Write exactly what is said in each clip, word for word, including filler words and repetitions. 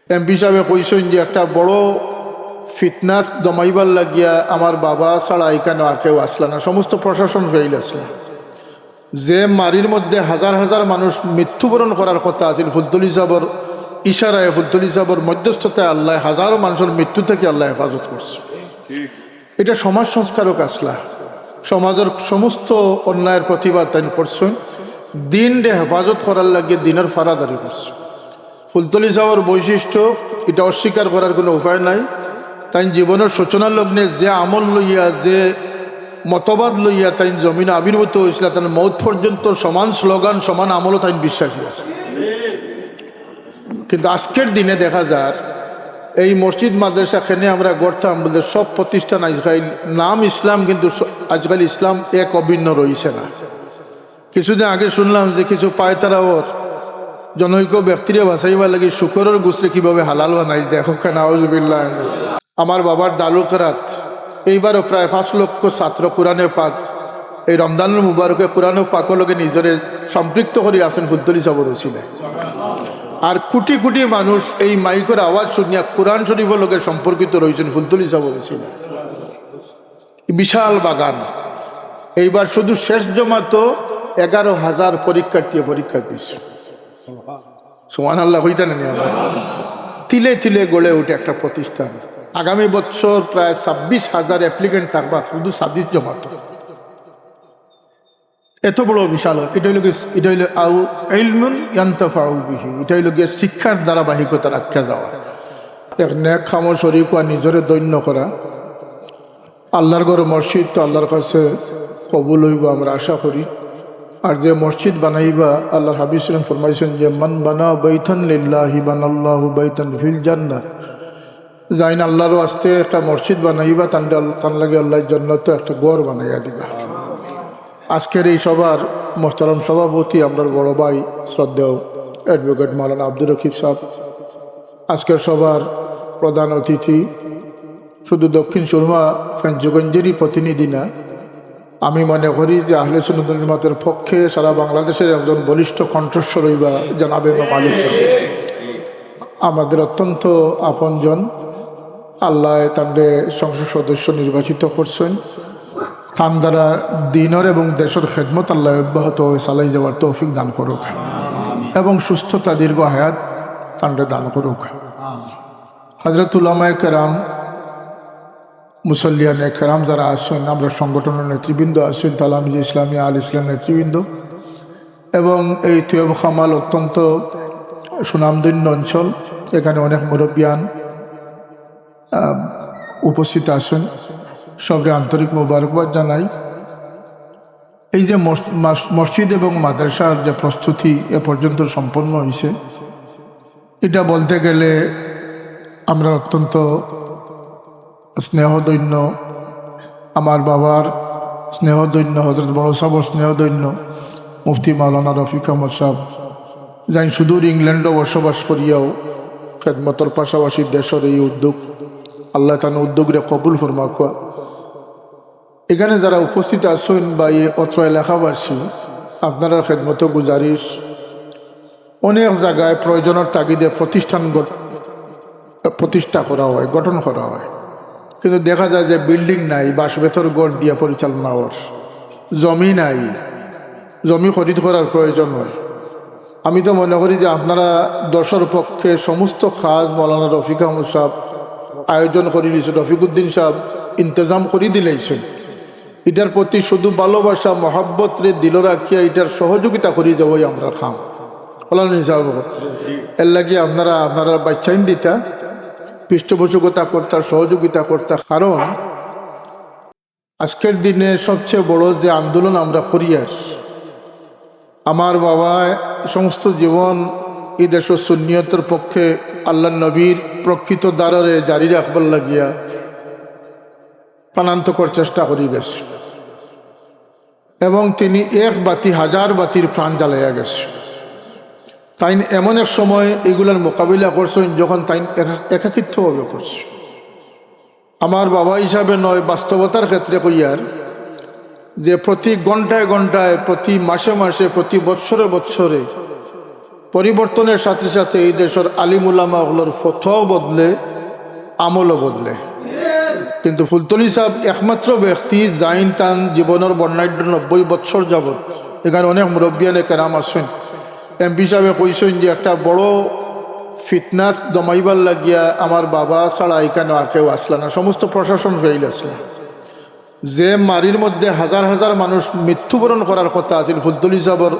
এমপি সাহেবে কইছইন যে একটা বড় ফিতনা দমাইবার লাগিয়া আমার বাবা ছাড়া ইখানো আর কেউ আছলা না, সমস্ত প্রশাসন ফেইল আছলা। যে মারির মধ্যে হাজার হাজার মানুষ মৃত্যুবরণ করার কথা আছিল, ফুলতলি সাহেবর ইশারায়, ফুলতলি সাহেবর মধ্যস্থতায় আল্লায় হাজারো মানুষর মৃত্যু থাকি আল্লায় হেফাজত করছে। ইটা সমাজ সংস্কারক আছলা, সমাজর সমস্ত অন্যায়র প্রতিবাদ তাইন করছইন, দিনরে হেফাজত করার লাগিয়া দিনর ফারাদারি করছইন। ফুলতলি সাহেবর বৈশিষ্ট্য, ইটা অস্বীকার করার কুনু উপায় নাই। তাইন জীবনর সূচনা লগ্নে যে আমল লইয়া, যে মতবাদ লইয়া তাইন জমিনো আবির্ভূত অইছলা, তান মউত পর্যন্ত সমান স্লোগান, সমান আমলো তাইন বিশ্বাসী আছলা। কিন্তু আজকের দিনে দেখা যার এই মসজিদ মাদ্রাসা খেনে আমরা গড়তাম বলতে সব প্রতিষ্ঠান আজকাল নাম ইসলাম, কিন্তু স-, আজকাল ইসলাম এক অভিন্ন রইছে না। কিছুদিন আগে শুনলাম যে কিছু পায়তারা ওর জনৈক ব্যক্তিরে বাঁচাইবার লাগি শুকরর গোস্তরে কিভাবে হালাল বানাইল, দেখো কেন, আউজুবিল্লাহ। আমার বাবার দারুল কেরাত এইবারও প্রায় পাঁচ লক্ষ ছাত্র কোরআনে পাক, এই রমজানুল মুবারকে কোরআনে পাকর লগে নিজরে সম্পৃক্ত করি আছইন ফুলতলি সাহেবর উছিলায়। আর কোটি কোটি মানুষ এই মাইকর আওয়াজ শুনিয়া কোরআন শরীফর লগে সম্পর্কিত রইছইন ফুলতলি সাহেবর উছিলায়। বিশাল বাগান। এইবার শুধু শেষ জমাতো এগারো হাজার পরীক্ষার্থী পরীক্ষা দিছে। সুবহানাল্লাহ কইতা না নি আমরা? তিলে তিলে গড়ে উঠে একটা প্রতিষ্ঠান। আগামী বছর প্রায় ছাব্বিশ হাজার অ্যাপ্লিকেন্ট থাকবা শুধু সাদিস জমাতো। এত বড় বিশাল, ইটা অইলো গিয়া, ইটা অইলো আউ ইলমুন ইয়ান্তাফাউ বিহি, ইটা অইলো গিয়া শিক্ষার ধারাবাহিকতা রাখিয়া যাওয়া। এক নেক কামো শরীক অওয়া, নিজরে ধন্য করা, আল্লাহর ঘর মসজিদ তো আল্লাহর কাছে কবুল অইবো আমরা আশা করি। আর যে মসজিদ বানাইবা, আল্লাহর হাবিব সাল্লাল্লাহু আলাইহি ওয়াসাল্লাম ফরমাইছইন যে, "মান বানা বাইতান লিল্লাহি বানাল্লাহু বাইতান ফিল জান্নাহ।" যাইন আল্লাহর ওয়াস্তে একটা মসজিদ বানাইবা, তানরে আল-, তান লাগি আল্লায় জন্নতো একটা ঘর বানাইয়া দিবা। আজকের এই সভার মোহতারাম সভাপতি, আমরার বড় ভাই শ্রদ্ধেয় অ্যাডভোকেট মাওলানা আব্দুর রকিব সাহেব, আজকের সভার প্রধান অতিথি, শুধু দক্ষিণ সুরমা ফেঞ্চুগঞ্জেরই প্রতিনিধি না, আমি মনে করি যে আহলে সুন্নাত ওয়াল জামাতের পক্ষে সারা বাংলাদেশের একজন বলিষ্ঠ কণ্ঠস্বর অইবা জনাবে ইমাম আলী সাহেব। আমাদের অত্যন্ত আপনজন, আল্লায় তানরে সংসদ সদস্য নির্বাচিত করছইন। তান দ্বারা দিনর এবং দেশর খেদমত আল্লায় অব্যাহতভাবে চালাই যাওয়ার তৌফিক দান করুক এবং সুস্থতা, দীর্ঘ হায়াত তানরে দান করুক। হযরত উলামায়ে কেরাম, মুসল্লিয়ানে কেরাম যারা আছইন, আমরার সংগঠনের নেতৃবৃন্দ আছইন, তালামিজে ইসলামিয়া আল ইসলাম নেতৃবৃন্দ, এবং এই তৈয়ব কামাল অত্যন্ত সুনামধন্য অঞ্চল, এখানে অনেক মুরব্বিয়ান, আহ, উপস্থিত আছইন, সবরে আন্তরিক মোবারকবাদ জানাই। এই যে মস-, মাস-, মসজিদ এবং মাদ্রাসার যে প্রস্তুতি এ পর্যন্ত সম্পন্ন অইছে, ইটা বলতে গেলে আমরা অত্যন্ত স্নেহধন্য, আমার বাবার স্নেহধন্য, হযরত বড় সাহেবর স্নেহধন্য মুফতি মাওলানা রফিক আহমদ সাহেব, যাইন সুদূর ইংল্যান্ডো বসবাস করিয়াও খেদমতর পাশাপাশি দেশর এই উদ্যোগ, আল্লায় তান উদ্যোগরে কবুল ফরমাউক্কা। এখানে যারা উপস্থিত আছইন বা এই অত্র এলাকাবাসী, আপনারার খেদমতো গুজারিশ, অনেক জাগায় প্রয়োজনর তাগিদে প্রতিষ্ঠান গঠ-, প্রতিষ্ঠা করা হয়, গঠন করা হয়, কিন্তু দেখা যায় যে বিল্ডিং নাই, বাঁশ বেতর ঘর দিয়া পরিচালনা অর, জমি নাই, জমি খরিদ করার প্রয়োজন হয়। আমি তো মনে করি যে আপনারা দশর পক্ষে সমস্ত কাজ মৌলানা রফিক আহমদ সাহেব আয়োজন করি দিয়েছেন, রফিকুদ্দিন সাহেব ইন্তজাম করি দিলাইছইন। ইটার প্রতি শুধু ভালোবাসা, মহব্বতরে দিলো রাখিয়া ইটার সহযোগিতা করি যাওয়াই আমরার কাম। বলেন ইনশাআল্লাহ। এর লাগি আপনারা, আপনারা বাচ্চাইন দিতা, পৃষ্ঠপোষকতা করতা, সহযোগিতা করতা। কারণ আজকের দিনে সবচেয়ে বড় যে আন্দোলন আমরা করিয়ার, আমার বাবায় সমস্ত জীবন এই দেশর সুন্নিয়তর পক্ষে আল্লাহর নবীর প্রকৃত ধারারে জারি রাখবার লাগিয়া প্রাণান্তকর চেষ্টা করি গেছইন। এবং তিনি এক বাতি হাজার বাতির প্রাণ জ্বালাইয়া গেছইন। তাইন এমন এক সময় এগুলার মোকাবিলা করছইন যখন তাইন একা-, একাকিত্ব হয়ে পড়ছে। আমার বাবা হিসাবে নয়, বাস্তবতার ক্ষেত্রে কইয়ার যে প্রতি ঘন্টায় ঘন্টায়, প্রতি মাসে মাসে, প্রতি বৎসরে বৎসরে পরিবর্তনের সাথে সাথে এই দেশর আলিম উলামা অকলর ফতোয়াও বদলে, আমলও বদলে। কিন্তু ফুলতলি সাব একমাত্র ব্যক্তি যাইন তান জীবনর বর্ণাঢ্য নব্বই বৎসর যাবত, এখানে অনেক মুরব্বিয়ানে কেরাম আছইন, এমপি সাবে কইছইন যে একটা বড় ফিতনা দমাইবার লাগিয়া আমার বাবা ছাড়া এখানে আর কেউ আসলা না, সমস্ত প্রশাসন ফেইল আছে। যে মারির মধ্যে হাজার হাজার মানুষ মৃত্যুবরণ করার কথা আছিল, ফুলতলি সাবর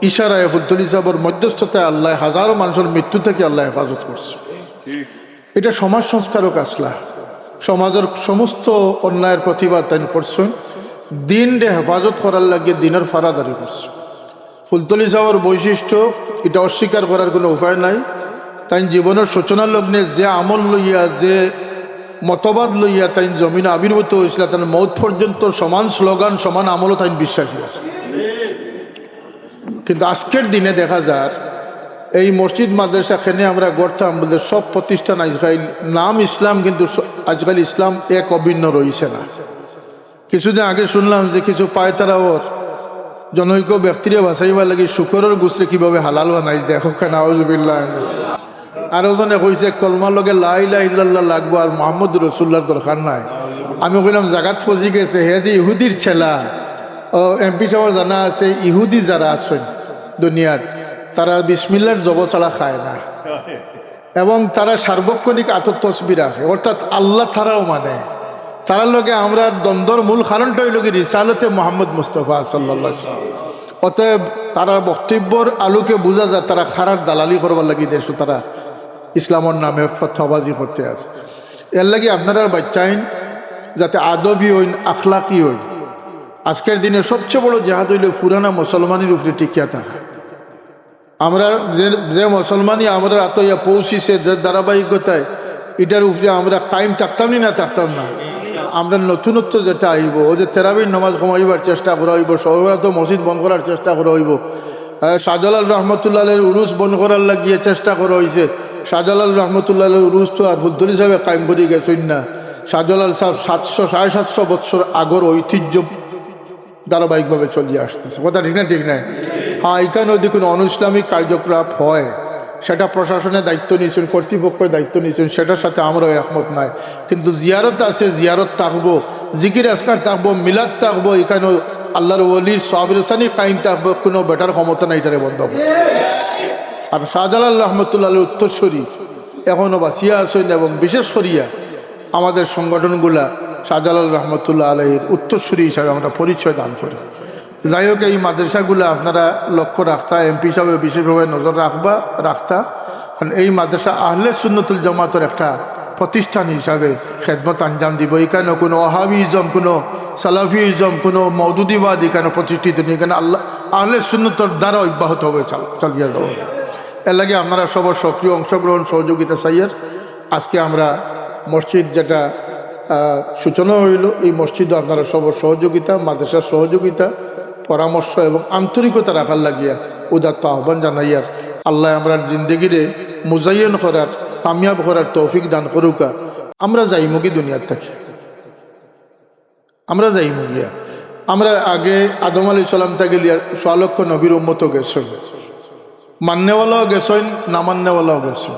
ইশারায়, ফুলতলি সাবর মধ্যস্থতায় আল্লায় হাজারো মানুষর মৃত্যু থাকি আল্লায় হেফাজত করছে। এটা সমাজ সংস্কারক আসলা, সমাজর সমস্ত অন্যায়ের প্রতিবাদ তাইন করছইন, দিনরে হেফাজত করার লাগিয়া দিনর ফারাদারি করছইন। ফুলতলি সাবর বৈশিষ্ট্য, এটা অস্বীকার করার কোনো উপায় নাই। তাইন জীবনর সূচনা লগ্নে যে আমল লইয়া, যে মতবাদ লইয়া তাইন জমিনো আবির্ভূত অইছিলা, তান মউত পর্যন্ত সমান স্লোগান, সমান আমলও তাইন বিশ্বাসী আছে। কিন্তু আজকের দিনে দেখা যার এই মসজিদ মাদ্রাসা খেনে আমরা গড়তাম বলতে সব প্রতিষ্ঠান আজকাল নাম ইসলাম, কিন্তু স-, আজকাল ইসলাম এক অভিন্ন রইছে না। কিছুদিন আগে শুনলাম যে কিছু পায়তারা ওর জনৈক ব্যক্তিরে বাঁচাইবার লাগি শুকরর গোস্তরে কিভাবে হালাল বানাইল, দেখো কেন, আউজুবিল্লাহ। আরো জনে কইছে কলমার লগে লা ইলাহা ইল্লাল্লাহ লাগবো আর মোহাম্মদ রসুল্লাহর দরকার নাই। আমি কইলাম জাগাত ফজি গেছে, হে যে ইহুদির ছেলা। ও এমপি সাবর জানা আছে, ইহুদি যারা আছইন দুনিয়ার, তারা বিসমিল্লাহর জব ছাড়া খায় না। এবং তারা সার্বক্ষণিক আতর তসবি রাখে, অর্থাৎ আল্লাহ তারাও মানে। তারার লগে আমরার দ্বন্দ্বর মূল কারণটা অইলো কি রিসালতে মোহাম্মদ মুস্তফা সাল্লাল্লাহু আলাইহি ওয়াসাল্লাম। অতএব তারার বক্তব্যর আলোকে বুঝা যায় তারা কারার দালালি করবার লাগি দেশো তারা ইসলামর নামে ফতোয়াবাজি করতে আছে। এর লাগি আপনারার বাচ্চাইন যাতে আদবি অইন, আখলাকি অইন। আজকের দিনে সবচেয়ে বড় জেহাদ অইলো পুরানা মুসলমানির উপরে টিকিয়া থাকা। আমরা যে, যে মুসলমানি আমরা আতইয়া পৌঁছিছে, যে ধারাবাহিকতায়, এটার উপরে আমরা কায়েম থাকতাম নি না থাকতাম না? আমরা নতুনত্ব যেটা আইব, ও যে তেরাবির নামাজ কমাইবার চেষ্টা করা অইব, সবে বরাতো মসজিদ বন্ধ করার চেষ্টা করা অইব। আহ, শাহজালাল রহমতুল্লাহ আলাইহির উরুস বন্ধ করার লাগিয়ে চেষ্টা করা অইছে। শাহজালাল রহমতুল্লাহ আলাইহির উরুস তো আর ফুলতলি সাবে কায়েম করি গেছইন না। শাহজালাল সাব সাতশো, সাড়ে সাতশো বছর আগর ঐতিহ্য ধারাবাহিকভাবে চলিয়া আসতেছে। কথা ঠিক না? ঠিক না? হ্যাঁ, এখানে যদি কোনো অনৈসলামিক কার্যকলাপ হয়, সেটা প্রশাসনে দায়িত্ব নিয়েছেন, কর্তৃপক্ষ দায়িত্ব নিয়েছেন, সেটার সাথে আমরাও একমত নাই। কিন্তু জিয়ারত আছে, জিয়ারত থাকবো, জিকির আজকার থাকবো, মিলাদ থাকবো, এখানেও আল্লাহর ওলির সাবির হোসানি কায়েম থাকবো, কোনো বেটার ক্ষমতা নাই এটারে বন্ধ করতে। আর শাহজালাল রহমতুল্লাহ আলাইহির উত্তরসূরি এখনো বাঁচিয়া আছেন এবং বিশেষ করিয়া আমাদের সংগঠনগুলা শাহজালাল রহমতুল্লাহ আলাইহির উত্তরসূরি হিসাবে আমরা পরিচয় দান করি। যাই হোক, এই মাদ্রাসাগুলা আপনারা লক্ষ্য রাখতা, এমপি সাবে বিশেষভাবে নজর রাখবা, রাখতা, কারণ এই মাদ্রাসা আহলে সুন্নতুল জামাতর একটা প্রতিষ্ঠান হিসাবে খেদমত আঞ্জাম দিব। এখানে কোনো ওয়াহাবিজম, কোনো সালাফিজম, কোনো মওদুদিবাদ এখানে প্রতিষ্ঠিত নেই। এখানে আল্লাহ, আহলে সুন্নতর দ্বারা অব্যাহত হবে, চাল-, চালিয়ে যাবো। এর লাগি আপনারা সবার সক্রিয় অংশগ্রহণ, সহযোগিতা চাইয়ার। আজকে আমরা মসজিদ যেটা, আহ, সূচনা হইল, এই মসজিদও আপনারা সবার সহযোগিতা, মাদ্রাসার সহযোগিতা, পরামর্শ এবং আন্তরিকতা রাখার লাগিয়া উদাত্ত আহ্বান জানাইয়ার। আল্লাহ আমরার জিন্দেগিরে মুজাইয়ন করার, কামিয়াব করার তৌফিক দান করুকা। আমরা যাইমুগি দুনিয়ার থাকি, আমরা যাইমু গিয়া। আমরা আগে আদম আলাইহিস সালাম থাকি লিয়া সোয়া লক্ষ নবীর উম্মতও গেছইন, মাননেওয়ালাও গেছইন, না মাননেওয়ালাও গেছইন।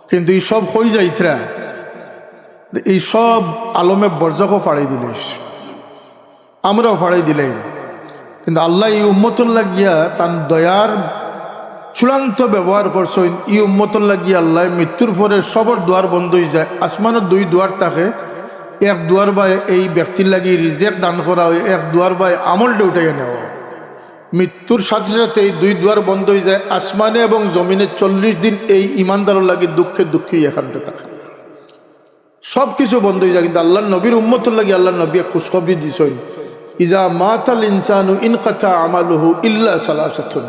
কিন্তু এই সব কই যাইতরা, এই সব আলমে বরজখও ফাড়াই দিলে, আমরাও ফাড়াই দিলাইমু। কিন্তু আল্লাহ এই উম্মতর লাগিয়া তান দয়ার চূড়ান্ত ব্যবহার করছইন। এই উম্মতর লাগিয়া আল্লাহ মৃত্যুর পরে সবর দুয়ার বন্ধ হয়ে যায়। আসমানর দুই দুয়ার থাকে, এক দুয়ার বায় এই ব্যক্তির লাগি রিজেক দান করা হয়, এক দুয়ার বায় আমলটা উঠাইয়া নেওয়া হয়। মৃত্যুর সাথে সাথে এই দুই দুয়ার বন্ধ হয়ে যায়। আসমানে এবং জমিনে চল্লিশ দিন এই ইমানদারর লাগি দুঃখে দুঃখে এখানতে থাকে। সব কিছু বন্ধ হয়ে যায়, কিন্তু আল্লাহর নবীর উম্মতর লাগি আল্লাহর নবী এক খুশখবরি দিছইন, "ইজা মাতাল ইনসানু ইনকাতা আমালুহু ইল্লা সালাসাতুন।"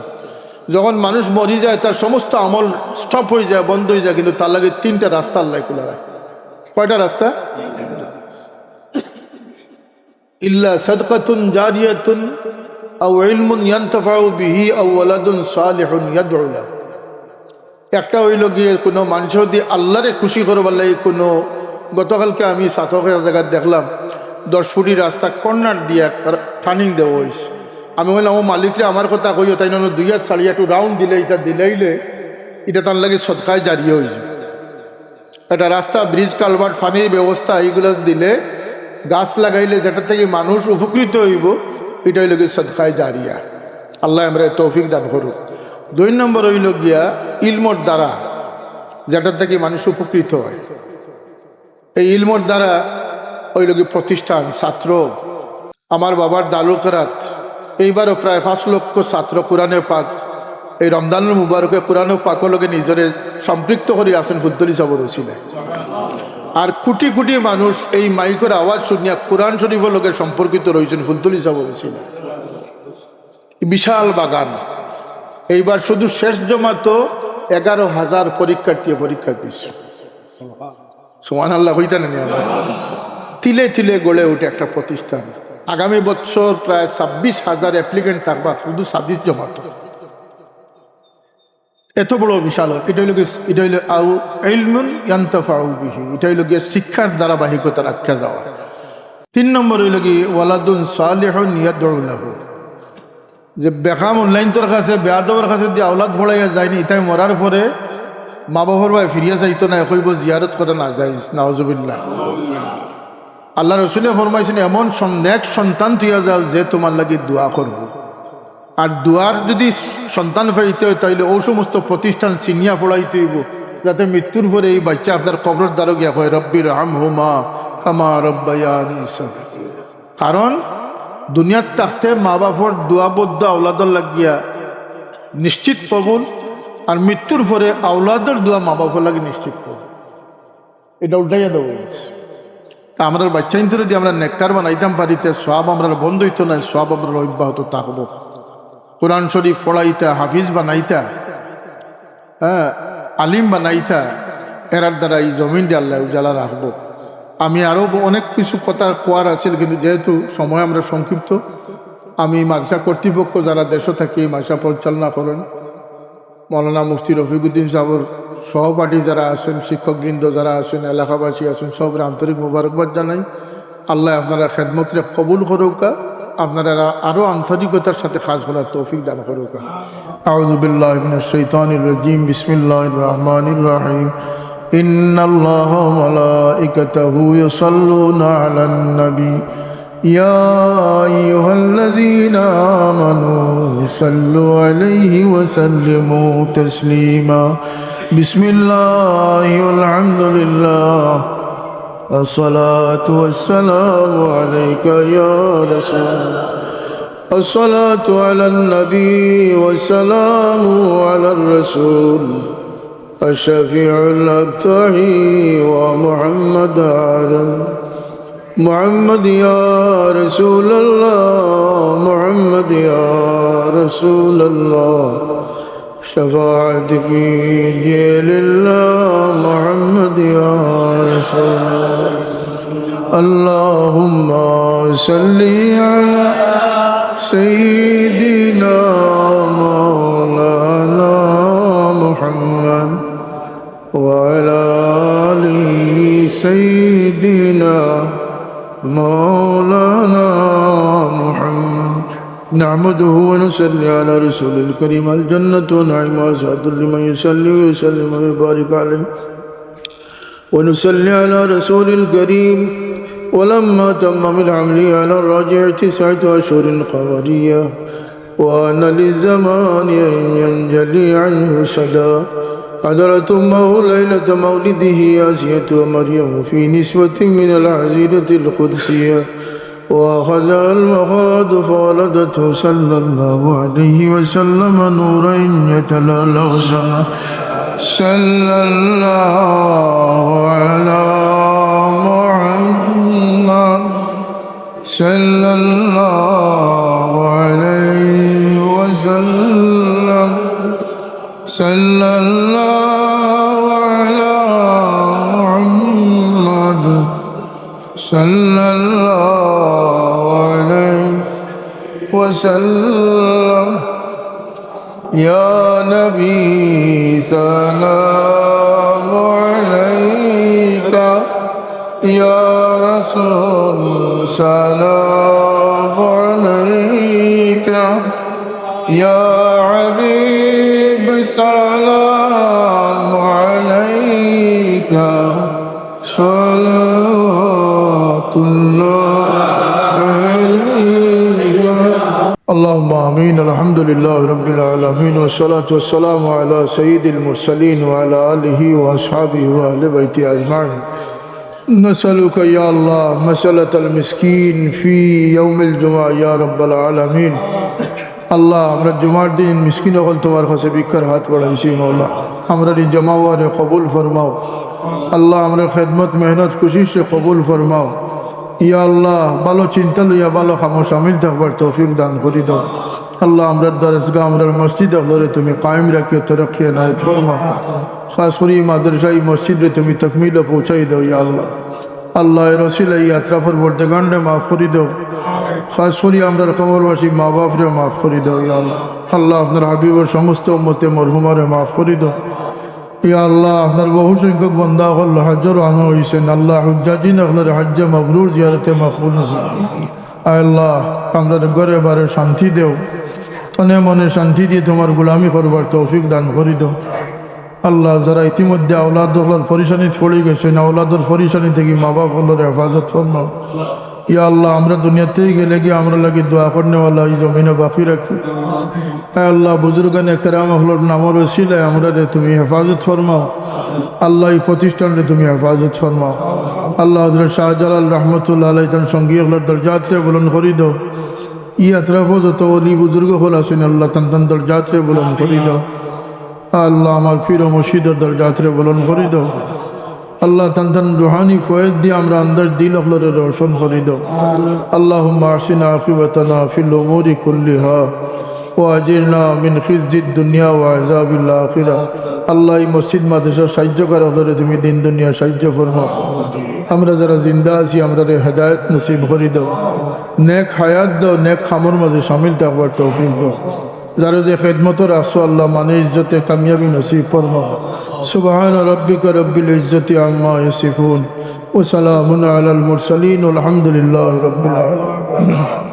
যখন মানুষ মরি যায়, তার সমস্ত আমল স্টপ হয়ে যায়, বন্ধ হয়ে যায়, কিন্তু তার লাগি তিনটা রাস্তা আল্লাহ খোলা রাখে। কয়টা রাস্তা? "ইল্লা সাদকাতুন জারিয়াতুন আও ইলমুন ইয়ানতাফাউ বিহি আও ওয়ালাদুন সালিহুন ইয়াদউ লাহু।" একটা হইল গিয়ে কোনো মানুষ যদি আল্লাহরে খুশি করবার লাগি কোনো, গতকালকে আমি সাতক এক জায়গায় দেখলাম, দশ ফুটি রাস্তা কর্নার দিয়ে একটা টার্নিং দেওয়া হয়েছে। আমি কইলাম, "ও মালিকরে, আমার কথা কইও।" তাইন অনো দুই আত ছাড়িয়া একটু round দিলে, ইটা দিলাইলে, ইটা তান লাগি সদকায়ে জারিয়া অইছে। একটা রাস্তা, bridge, culvert, পানির ব্যবস্থা, ইগুলা দিলে, গাছ লাগাইলে যেটা থাকি মানুষ উপকৃত অইবো, ইটা অইলো গি সদকায়ে জারিয়া। আল্লায় আমরারে তৌফিক দান করুক। দুই নম্বর অইলো গিয়া ইলমর দ্বারা, যেটা থাকি মানুষ উপকৃত অয়। এই ইলমর দ্বারা অইলো গি প্রতিষ্ঠান, ছাত্র। আমার বাবার দারুল কেরাত, এইবারও প্রায় পাঁচ লক্ষ ছাত্র কোরআনে পাক, এই রমজানুল মুবারকে কোরআনে পাকর লগে নিজরে সম্পৃক্ত করি আছইন ফুলতলি সাবর উছিলায়। আর কোটি কোটি মানুষ এই মাইকর আওয়াজ শুনিয়া কোরআন শরীফর লগে সম্পর্কিত রইছইন ফুলতলি সাবর উছিলায়। বিশাল বাগান। এইবার শুধু শেষ জমাতো এগারো হাজার পরীক্ষার্থী পরীক্ষা দিছে। সুবহানাল্লাহ কইতা নানি আমরা? তিলে তিলে গড়ে উঠে একটা প্রতিষ্ঠান। আগামী বছর প্রায় ছাব্বিশ হাজার applicant থাকবা শুধু সাদিস জমাতো। এত বড় বিশাল, ইটা অইলো গি-, ইটা অইলো আউ ইলমুন ইয়ান্তাফাউ বিহি, ইটা অইলো গিয়া শিক্ষার ধারাবাহিকতা রাখিয়া যাওয়া। তিন নম্বর অইলো গি ওয়ালাদুন সালিহুন ইয়াদউ লাহু, যে বেকাম অনলাইনতর কাছে, বেয়াদবর কাছে দিয়া আওলাদ পড়াইয়া যায়নি, ইতায় মরার পরে মা বাপর বায় ফিরিয়া যাইতো না, কইবো জিয়ারত করা নাজাইজ, নাউজুবিল্লাহ। আল্লার রসুলে ফরমাইছইন, "এমন সন-, নেক সন্তান থইয়া যাও যে তুমার লাগি দোয়া করবো।" আর দোয়ার যদি সন্তান পাইতে অয়, তাইলে অউ সমস্ত প্রতিষ্ঠান চিনিয়া পড়াইতে অইবো, যাতে মৃত্যুর পরে এই বাচ্চা আপনার কবরর দ্বারো গিয়া কয়, "রব্বির হামহুমা কামা রব্বায়ানি সগীরা।" কারণ দুনিয়াত থাকতে মা বাপর দোয়া বদ্দোয়া আওলাদর লাগিয়া নিশ্চিত কবুল, আর মৃত্যুর পরে আওলাদর দোয়া মা বাপর লাগি নিশ্চিত কবুল। ইটা উল্টাইয়া দেওয়া অইছে। তে আমরার বাচ্চাইন্তরে যদি আমরা নেককার বানাইতাম পারি, তে সওয়াব আমরার বন্ধ অইতো নায়, সওয়াব আমরার অব্যাহত থাকবো। কোরআন শরীফ পড়াইতা, হাফিজ বানাইতা, হ্যাঁ, আলিম বানাইতা, এরার দ্বারা এই জমিনরে আল্লায় উজালা রাখবো। আমি আরো ব-, অনেক কিছু কথা কওয়ার আছিল, কিন্তু যেহেতু সময় আমরার সংক্ষিপ্ত, আমি মাদ্রাসা কর্তৃপক্ষ যারা দেশো থাকি এই মাদ্রাসা পরিচালনা করইন, মৌলানা মুফতি রফিকুদ্দিন সাবর সহপাঠী যারা আছইন, শিক্ষকবৃন্দ যারা আছইন, এলাকাবাসী আছইন, সবরে আন্তরিক মোবারকবাদ জানাই। আল্লায় আপনারার খেদমতরে কবুল করউক্কা, আপনারারে আরো আন্তরিকতার সাথে কাজ করার তৌফিক দান করউক্কা। أعوذ بالله من الشيطان الرجيم. بسم الله الرحمن الرحيم. إن الله وملائكته يصلون على النبي. يا أيها الذين آمنوا صلوا عليه وسلموا تسليما. بسم الله والحمد لله. الصلاة والسلام عليك يا رسول الله. الصلاة على النبي والسلام على الرسول الشفيع الأبتحي ومحمد عالم. محمد يا رسول الله، محمد يا رسول الله، شفاعتك جيل الله، محمد يا رسول الله. اللهم صل على سيدنا مولانا محمد وعلى آل سيدنا مولانا محمد. نحمده ونصلي على رسوله الكريم. الجنة ونعيمها سعد لمن يصلي ويسلم ويبارك عليه. ونصلي على رسول الكريم. ولما تم من حمله على الراجح تسعة أشهر قمرية، وآن للزمان أن ينجلي عنه صدى. حضرت أمه ليلة مولده آسية ومريم في نسوة من الحظيرة القدسية، وأخذها المخاض فولدته صلى الله عليه وسلم نورا يتلألأ سما. صلى الله على محمد، صلى الله عليه وسلم، صلى الله على محمد، صلى الله عليه وسلم. يا نبي سلام عليك، يا رسول سلام عليك. يا حبيب سلام عليك، صلوات الله عليك. اللهم آمين. الحمد لله رب العالمين، والصلاة والسلام على سيد المرسلين وعلى آله وأصحابه وأهل بيته أجمعين. نسألك يا الله مسألة المسكين في يوم الجمعة يا رب العالمين. আল্লাহ, আমরা জুমার দিন মিসকিন অকল তুমার কাছে ভিক্ষার হাত বাড়াইছি, মাওলা। আমরার ই জমা অওয়ারে কবুল ফরমাও। আল্লাহ, আমরার খেদমত, মেহনত, কুশিশরে কবুল ফরমাও। ইয়া আল্লাহ, ভালো চিন্তা লইয়া ভালো কামো শামিল থাকবার তৌফিক দান করি দাও। আল্লাহ, আমরার দরসগাহ, আমরার মসজিদ অকলরে তুমি কায়েম রাখিও, তরক্কি এনায়েত ফরমাও। খাস করি মাদ্রাসা, ই মসজিদরে তুমি তকমিলো পৌঁছাই দাও, ইয়া আল্লাহ। আল্লাহ, এর ওসিলায় ই আতরাফর বর্দেগানরে মাফ করি দাও। খাস করি আমরার কবরবাসী মা বাপরে মাফ করি দাও, ইয়া আল্লাহ। আল্লাহ, আপনার হাবিবর সমস্ত উম্মতে মরহুমারে মাফ করি দাও। ইয়া আল্লাহ, আপনার বহু সংখ্যক বন্দা অকল হজ্জো রওয়ানা অইছইন। আল্লাহ, হুজ্জাজিন অকলরে হজ্জে মাবরুর, জিয়ারতে মকবুল নসিব। আয় আল্লাহ, আমরার ঘরে বারে শান্তি দেও, তনে মনে শান্তি দিয়া তুমার গোলামি করবার তৌফিক দান করি দাও। আল্লাহ, যারা ইতিমধ্যে আওলাদ অকলর পরিশানিত পড়ি গেছইন, আওলাদর পরিশানি থাকি মা বাপ অকলরে হেফাজত ফরমাও। ইয়া আল্লাহ, আমরা দুনিয়া থাকি গেলেগি আমরার লাগি দোয়া করনেওয়ালা ই জমিনো বাকি রাখিও। আয় আল্লাহ, বুজুর্গানে কেরাম অকলর নামর ওসিলায় আমরারে তুমি হেফাজত ফরমাও। আল্লাহ, ই প্রতিষ্ঠানরে তুমি হেফাজত ফরমাও। আল্লাহ, হযরত শাহজালাল রহমতুল্লাহ আলাইহি তান সঙ্গী অকলর দরজাতরে বুলন্দ করি দাও। ই আতরাফো যত ওলি বুজুর্গ অকল আছইন, আল্লাহ, তান তান দরজাতরে বুলন্দ করি দাও। আল্লাহ, আমার পীর ও মুর্শিদর দরজাতরে বুলন্দ করি দাও। আল্লাহ, তান তান রুহানি ফয়েজ দিয়া আমরার অন্ধকার দিল অকলরে রোশন করি দাও। اللهم أحسن عاقبتنا في الأمور كلها وأجرنا من خزي الدنيا وعذاب الآخرة. আল্লাহ, ই মসজিদ মাদ্রাসার সাহায্যকার অকলরে তুমি দিন দুনিয়া সাহায্য ফরমাও। আমরা যারা জিন্দা আছি, আমরারে হেদায়েত নসিব করি দাও, নেক হায়াত দাও, নেক কামর মাঝে শামিল থাকবার তৌফিক দাও। যারা যে খেদমতো রাখছো, আল্লাহ, মানে ইজ্জতে কামিয়াবি নসিব ফরমাও। سبحان ربك رب العزة عما يصفون، وسلام على المرسلين، والحمد لله رب العالمين.